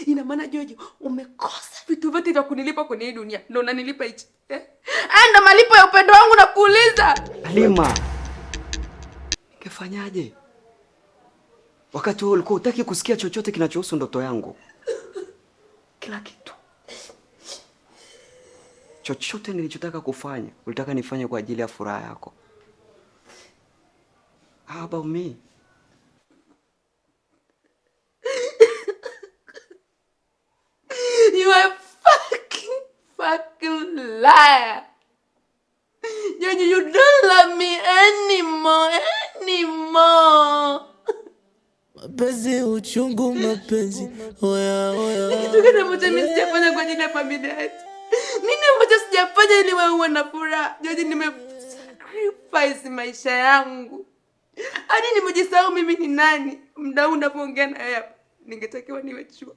Ina maana Jojo, umekosa vitu vyote vya kunilipa kwenye hii dunia, ndio unanilipa hichi eh? Haya ndo malipo ya upendo wangu na kuuliza. Halima, ningefanyaje wakati wewe ulikuwa hutaki kusikia chochote kinachohusu ndoto yangu? Kila kitu chochote nilichotaka kufanya ulitaka nifanye kwa ajili ya furaha yako. How about me? You are a fucking fucking liar. Jojo, you don't love me anymore, anymore. Mapenzi uchungu, mapenzi oya oya. Ni kitu gani ambacho mimi sijafanya kwa ajili ya familia yetu? Nini ambacho sijafanya ili wewe uwe na furaha? Jojo, nime sacrifice maisha yangu hadi nimejisahau mimi ni nani. Muda huu ninapoongea na wewe hapa, ningetakiwa niwe chuo.